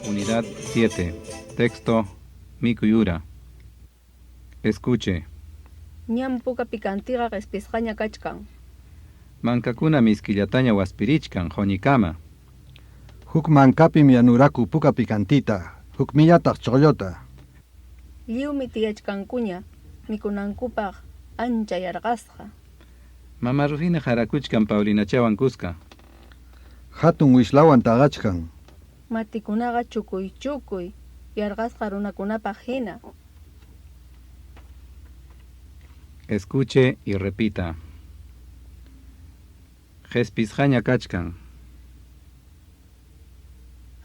Unidad 7. Texto Mikuyura. Escuche. Ñam puka pikantiqa qispisqaña kachkan. Mankakuna miskillataña waspirichkan quñikama. Huk mankapim yanuraku puka pikantita, hukmiñataq chuqlluta. Lliwmi tiyachkankuña mikunankupaq ancha yarqasqa. Mama Rufina harakuchkan Paulinachawan kuska. Hatun wishlawan taqachkan. Matikunaqa chukuy chukuy, yarqasqa runakunapaq hina. Escuche y repita. Qispisqaña kachkan.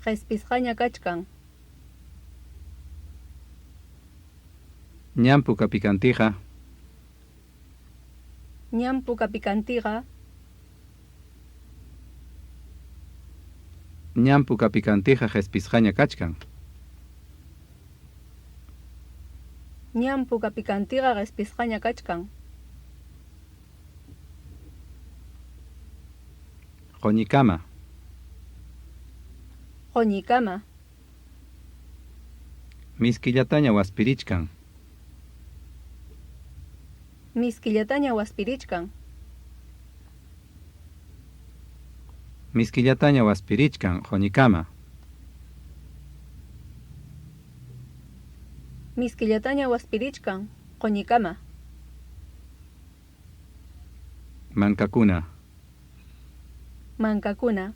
Qispisqaña kachkan. Ñam puka pikantija. Ñam puka pikantiqa. Ñam puka pikantija qispisqaña kachkan. Ñam puka pikantiqa qispisqaña kachkan. Quñikama. Quñikama. Miskillataña waspirichkan. Miskillataña waspirichkan. Miskillataña waspirichkan quñikama. Miskillataña waspirichkan quñikama. Mankakuna. Mankakuna.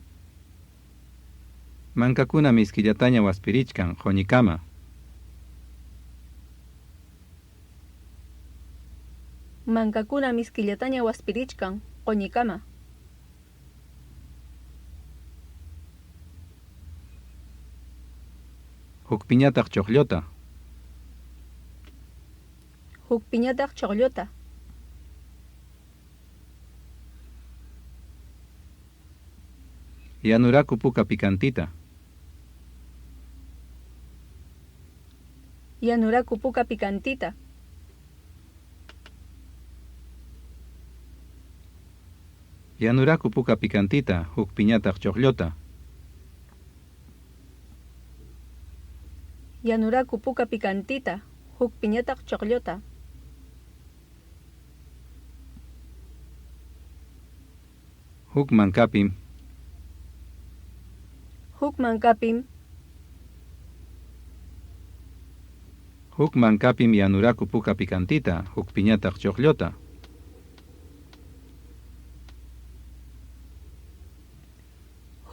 Mankakuna miskillataña waspirichkan quñikama. Mankakuna miskillataña waspirichkan quñikama. Hukpiñataq chuqlluta. Hukpiñataq chuqlluta. Yanuraku puka pikantita. Yanuraku puka pikantita. Yanuraku puka pikantita, hukpiñataq chuqlluta. Yanuraku puka pikantita, hukpiñataq chuqlluta. Huk mankapim. Huk mankapim. Huk mankapim yanuraku puka pikantita, hukpiñataq chuqlluta.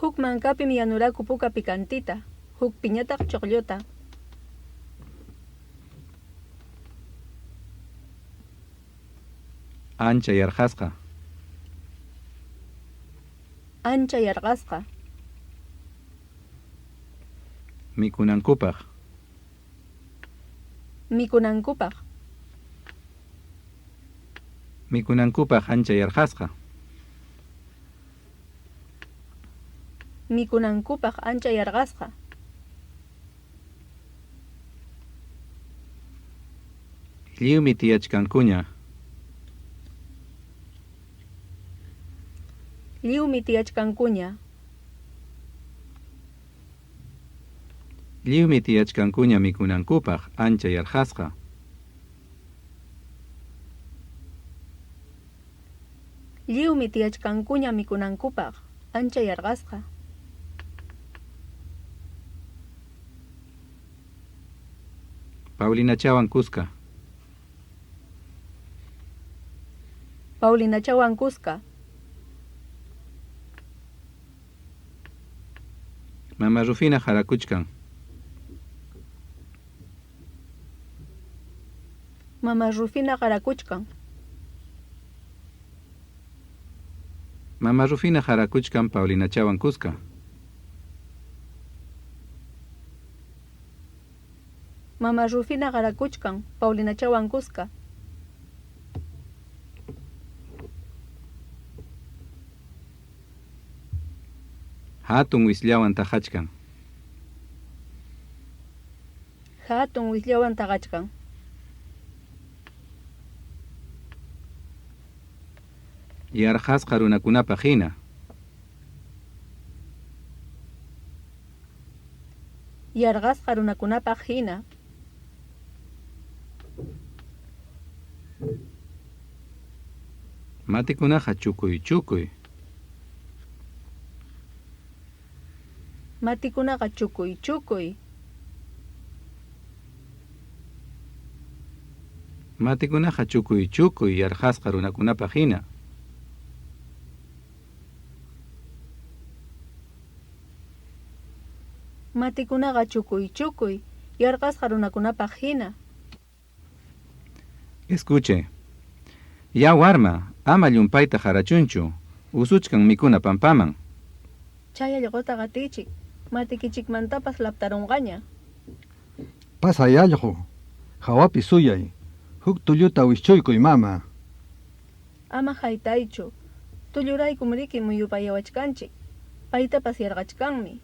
Huk mankapim yanuraku puka pikantita, hukpiñataq chuqlluta. Ancha yarqasqa. Ancha yarqasqa. Mikunankupaq. Mikunankupaq. Mikunankupaq ancha yarqasqa. Mikunankupaq ancha yarqasqa. Lliwmi tiyachkankuña. Lliwmi tiyachkankuña. Lliwmi tiyachkankuña mikunankupaq ancha yarqasqa. Lliwmi tiyachkankuña mikunankupaq ancha yarqasqa. Paulinachawan kuska. Paulinachawan kuska. Mama Rufina harakuchkan. Mama Rufina qarakuchkan. Mama Rufina harakuchkan Paulinachawan kuska. Mama Rufina qarakuchkan Paulinachawan kuska. Hatun wisllawan taqachkan. Hatun wisllawan taqachkan. Yarqasqa runakunapaq hina. Yarqasqa runakunapaq hina. Matikunaqa chukuy chukuy. Matikunaqa chukuy chukuy. Matikunaqa chukuy chukuy yarqasqa runakunapaq hina. Matikunaqa chukuy chukuy yarqasqa runakunapaq hina. Escuche. Ya warma, ama llumpayta qarachunchu, usuchkan mikuna pampaman. Chay allquta qatiychik, matikichikmantapas laptarunqaña. Pasay allqu, hawapi suyay, huk tulluta wischuykuy mama. Ama haytaychu, tulluraykum riki muyupayawachkanchik, paytapas yarqachkanmi.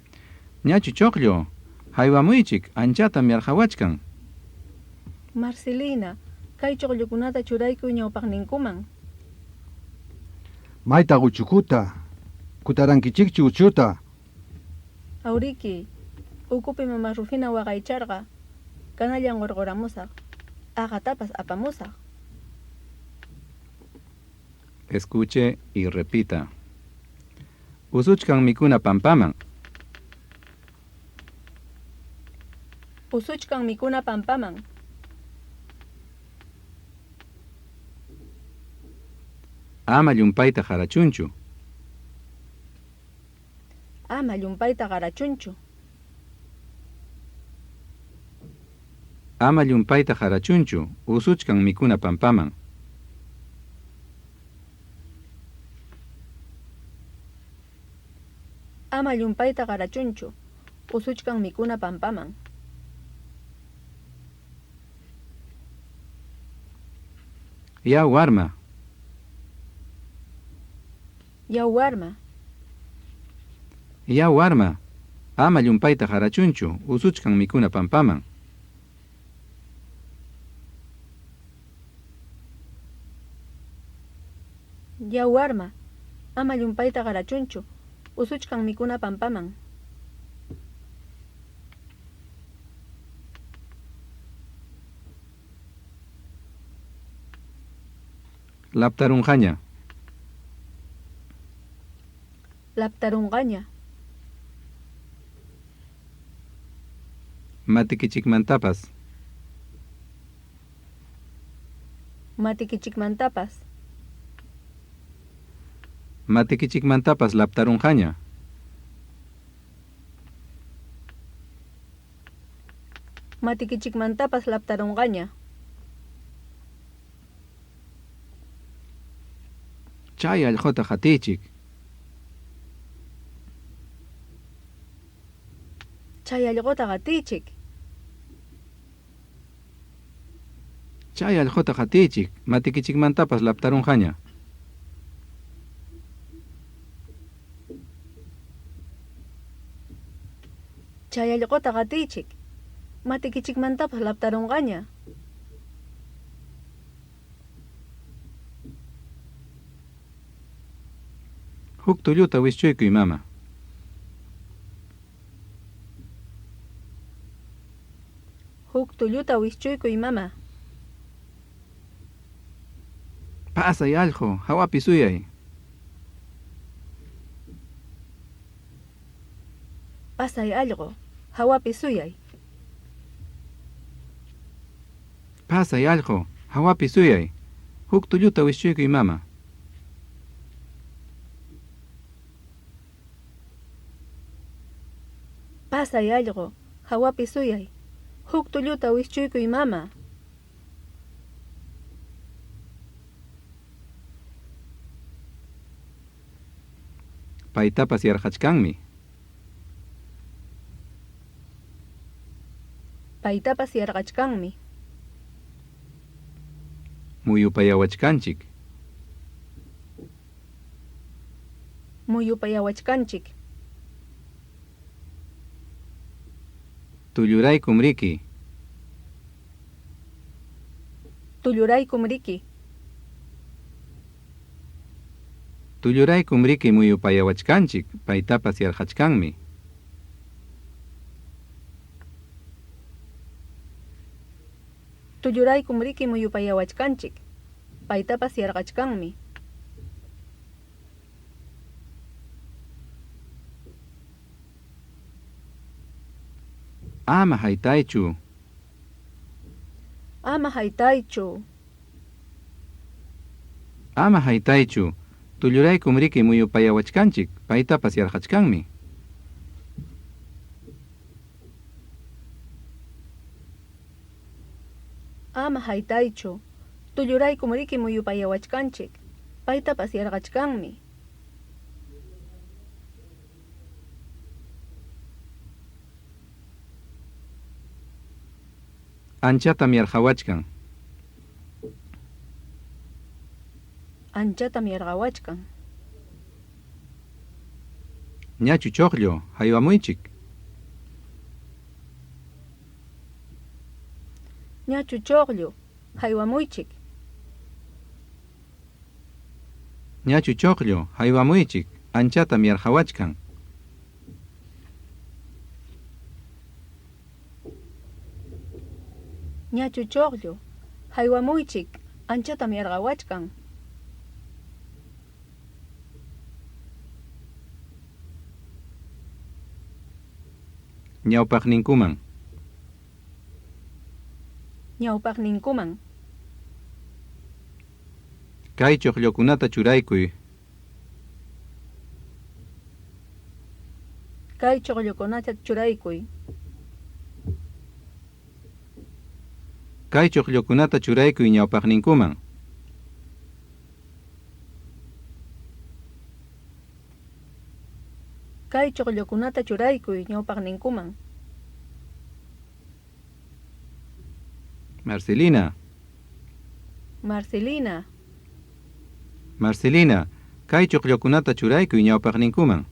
Ñachu chuqllu, haywamuychik, anchatam yarqawachkan. Marcelina, kay chuqllukunata churaykuy ñawpaqninkuman. Mayta uchukuta, kutarankichikchu uchuta. Awriki, ukupi mama Rufina waqaycharqa, kanallan hurquramusaq, aqhatapas apamusaq. Escuche y repita. Usuchkan mikuna pampaman. Usuchkan mikuna pampaman. Ama llumpayta qarachunchu. Ama llumpayta qarachunchu. Ama llumpayta qarachunchu, usuchkan mikuna pampaman. Ama llumpayta qarachunchu, usuchkan mikuna pampaman. Ya warma. Yaw warma. Ya warma. Ama llumpayta qarachunchu, usuchkan mikuna pampaman. Yaw warma. Ama llumpayta qarachunchu, usuchkan mikuna pampaman. Laptarunqaña. Laptarunqaña. Matikichikmantapas. Matikichikmantapas. Matikichikmantapas laptarunqaña. Matikichikmantapas laptarunqaña. Chay allquta qatiychik. Chay allquta qatiychik. Chay allquta qatiychik, matikichikmantapas laptarunqaña. Chay allquta qatiychik, matikichikmantapas laptarunqaña. Huk tulluta wischuykuy mama. Huk tulluta wischuykuy mama. Pasay allqu, hawapi suyay. Pasay allqu, hawapi suyay. Pasay allqu, hawapi suyay. Huk tulluta wischuykuy mama. Pasay allqu, hawapi suyay. Huk tulluta wischuykuy mama. Paytapas yarqachkanmi. Paytapas yarqachkanmi. Muyupayawachkanchik. Muyupayawachkanchik. Tulluraykum riki. Tulluraykum riki. Tulluraykum riki muyupayawachkanchik, paytapas yarqachkanmi. Tulluraykum riki muyupayawachkanchik. Paytapas yarqachkanmi. Ama haytaychu. Ama haytaychu. Ama haytaychu. Tulluraykum riki muyupayawachkanchik. Paytapas yarqachkanmi. Ama haytaychu. Tulluraykum riki muyupayawachkanchik. Paytapas yarqachkanmi. Anchatam yarqawachkan. Anchatam yarqawachkan. Ñachu chuqllu, haywamuychik. Ñachu chuqllu, haywamuychik. Ñachu chuqllu, haywamuychik. Anchatam yarqawachkan. Ñachu chuqllu, haywamuychik. Anchatam yarqawachkan. Ñawpaqninkuman. Ñawpaqninkuman. Kay chuqllukunata churaykuy. Kay chuqllukunata churaykuy. Kay chuqllukunata churaykuy ñawpaqninkuman. Kay chuqllukunata churaykuy ñawpaqninkuman. Marcelina. Marcelina. Marcelina, kay chuqllukunata churaykuy ñawpaqninkuman.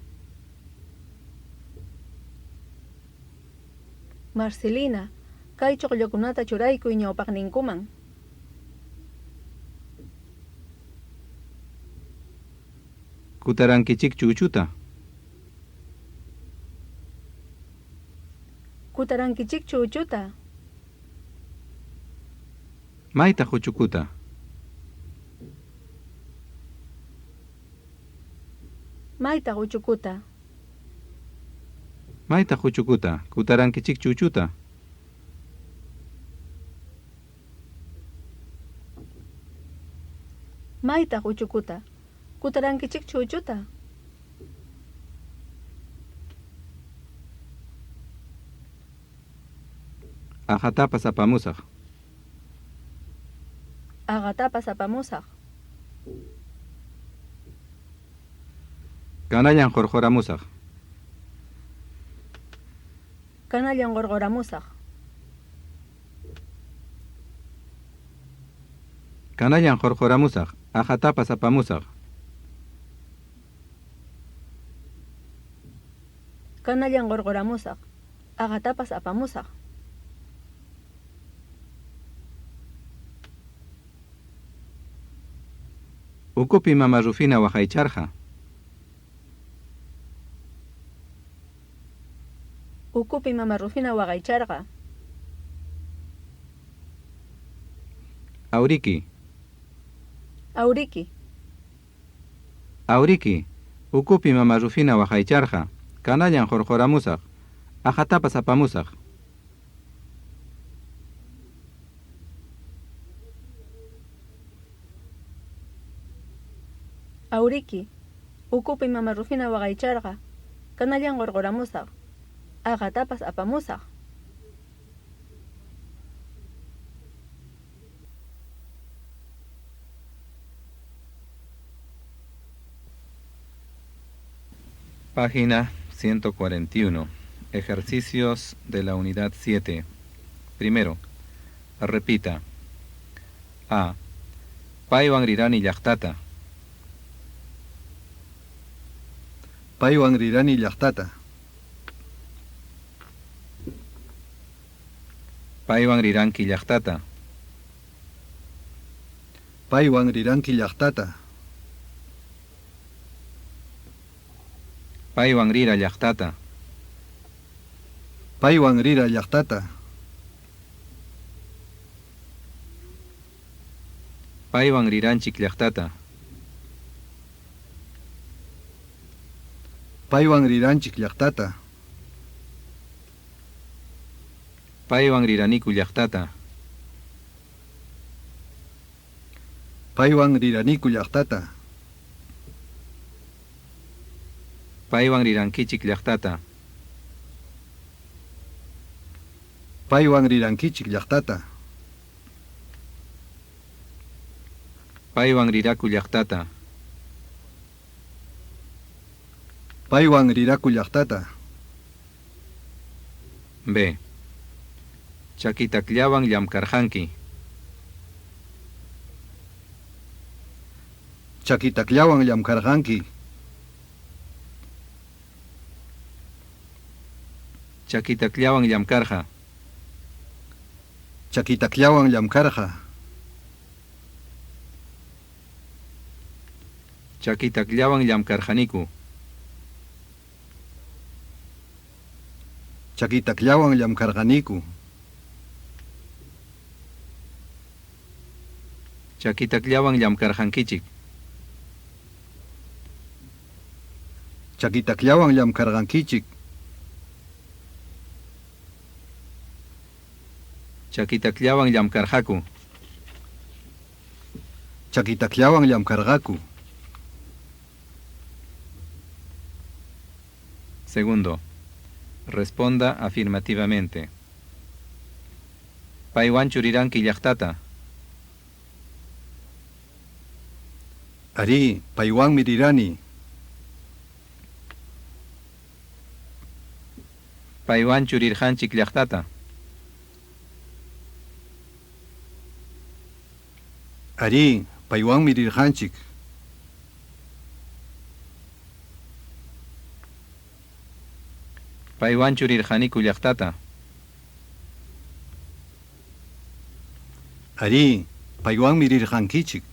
Marcelina, kay chuqllukunata churaykuy ñawpaqninkuman. Kutarankichikchu uchuta? Kutarankichikchu uchuta? Maytaq uchukuta? Maytaq uchukuta? Maytaq uchukuta? Kutarankichikchu uchuta? Maytaq uchukuta? Kutarankichikchu uchuta? Aqhatapas apamusaq. Aqhatapas apamusaq. Kanallan hurquramusaq. Kanallan hurquramusaq. Kanallan hurquramusaq. Aqhatapas apamusaq. Kanallan hurquramusaq. Aqhatapas apamusaq. Ukupi mama Rufina waqaycharqa. Ukupi mama Rufina waqaycharqa. Auriki. Auriki. Auriki. Ukupi mama Rufina waqaycharqa. Kanallan hurquramusaq. Aqhatapas apamusaq. Auriki. Ukupi mama Rufina waqaycharqa. Kanallan hurquramusaq. Aqhatapas apamusaq. Página 141. Ejercicios de la unidad 7. Primero, repita. A. Paywan rirani llaqtata. Paywan rirani llaqtata. Paywan riranki llaqtata. Paywan riranki llaqtata. Paywan rira llaqtata. Paywan rira llaqtata. Paywan riranchik llaqtata. Paywan riranchik llaqtata. Paywan riraniku llaqtata. Paywan riraniku llaqtata. Paywan rirankichik llaqtata. Paywan rirankichik llaqtata. Paywan riraku llaqtata. Paywan riraku llaqtata. B. Chakitakllawan llamkarqanki. Chakitakllawan llamkarqanki. Chakitakllawan llamkarqa. Chakitakllawan llamkarqa. Chakitakllawan llamkarqaniku. Chakitakllawan llamkarqaniku. Chakitakllawan llamkarqankichik. Chakitakllawan llamkarqankichik. Chakitakllawan llamkarqaku. Chakitakllawan llamkarqaku. Segundo, responda afirmativamente. Paywanchu riranki llaqtata. Arí, paywanmi rirani. Paywanchu rirqanchik llaqtata. Arí, paywanmi rirqanchik. Paywanchu rirqaniku llaqtata. Arí, paywanmi rirqankichik.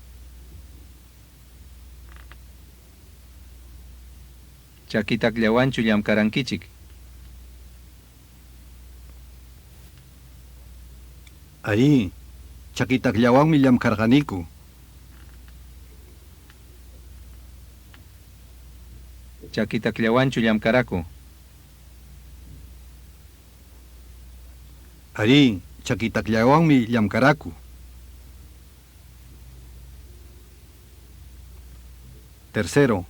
Chakitakllawanchu llamkarankichik. Arí, chakitakllawanmi llamkarqaniku. Chakitakllawanchu llamkaraku. Arí, chakitakllawanmi llamkaraku. Tercero,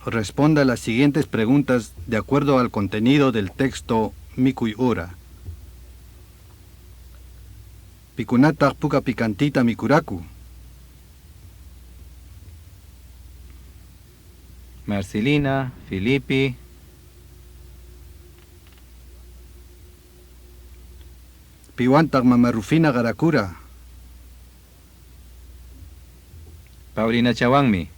responda las siguientes preguntas de acuerdo al contenido del texto Mikuy Ura. Pikunataq puka pikantita mikuraku. Marcelina, Filipi, Piwantaq mama Rufina qarakura. Paulinachawanmi.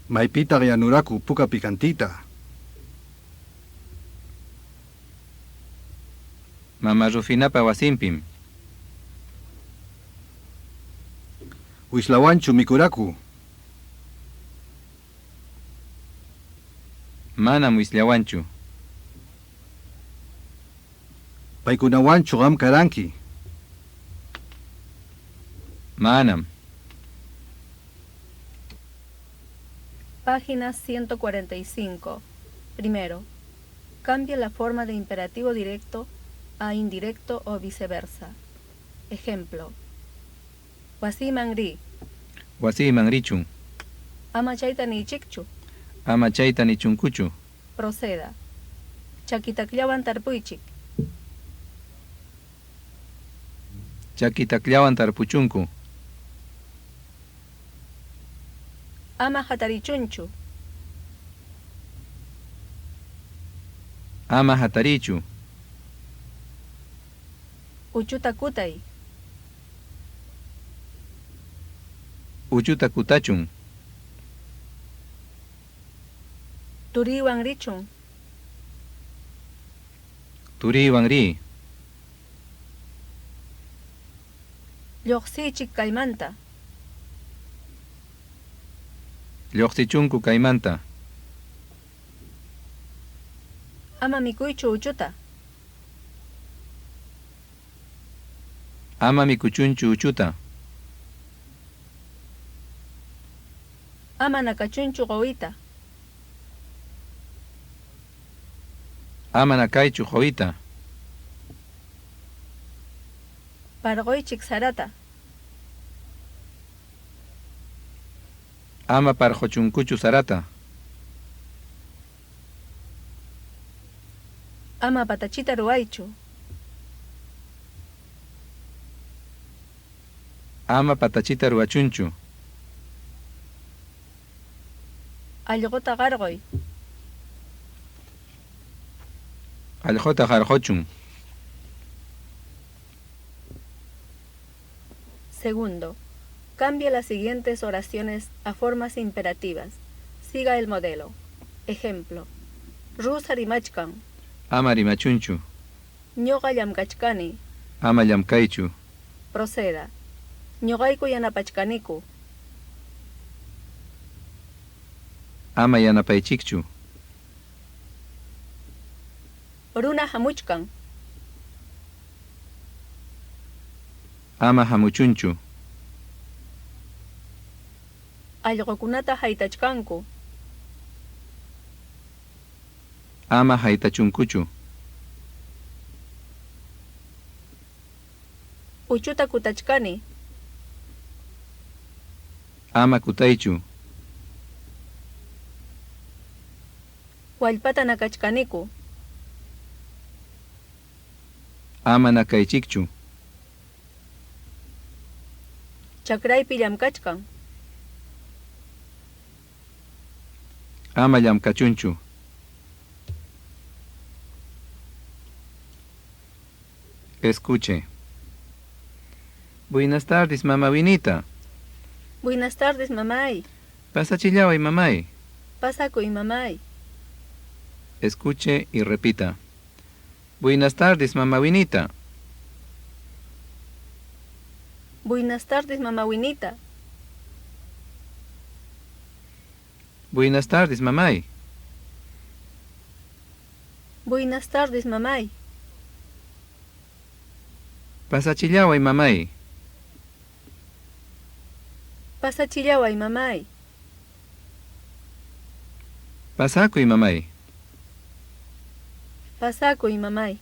Maypitaq yanuraku puka pikantita. Mama Rufinapa wasinpim. Wisllawanchu mikuraku. Manam wisllawanchu. Paykunawanchu qam karanki. Manam. Página 145. Primero, cambia la forma de imperativo directo a indirecto o viceversa. Ejemplo. Wasiman ri, Wasiman richun. ama chayta nichikchu, Ama chayta nichunkuchu. proceda. Chakitakllawan tarpuychik. Chakitakllawan tarpuchunku. Ama hatarichunchu. Ama hatarichu. Uchuta kutay. Uchuta kutachun. Turiwan richun. Turiwan ri. Lluqsiychik kaymanta. Lluqsichunku kaymanta. Ama mikuychu uchuta. Ama mikuchunchu uchuta. Ama nakachunchu quwita. Ama nakaychu quwita. Parquychik sarata. Ama parquchunkuchu sarata. Ama patachita ruwaychu. Ama patachita ruwachunchu. Allquta qarquy. Allquta qarquchun. Segundo, cambie las siguientes oraciones a formas imperativas. Siga el modelo. Ejemplo. Rusa rimachkan. Ama rimachunchu. Ñuqa llamkachkani. Ama llamkaychu. Proceda. Ñuqayku yanapachkaniku. Ama yanapaychikchu. Runa hamuchkan. Ama hamuchunchu. Allqukunata haytachkanku. Ama haytachunkuchu. Uchuta kutachkani. Ama kutaychu. Wallpata nakachkaniku. Ama nakaychikchu. Chakraypi llamkachkan. Ama llamkachunchu. Escuche. Buenas tardes, mamá Winita. Buenas tardes, mamay. Pasachillaway, mamay. Pasakuy, mamay. Escuche y repita. Buenas tardes, mamá Winita. Buenas tardes, mamá Winita. Buenas tardes, mamay. Buenas tardes, mamay. Pasachillaway, mamay. Pasachillaway, mamay. Pasakuy, mamay. Pasakuy, mamay.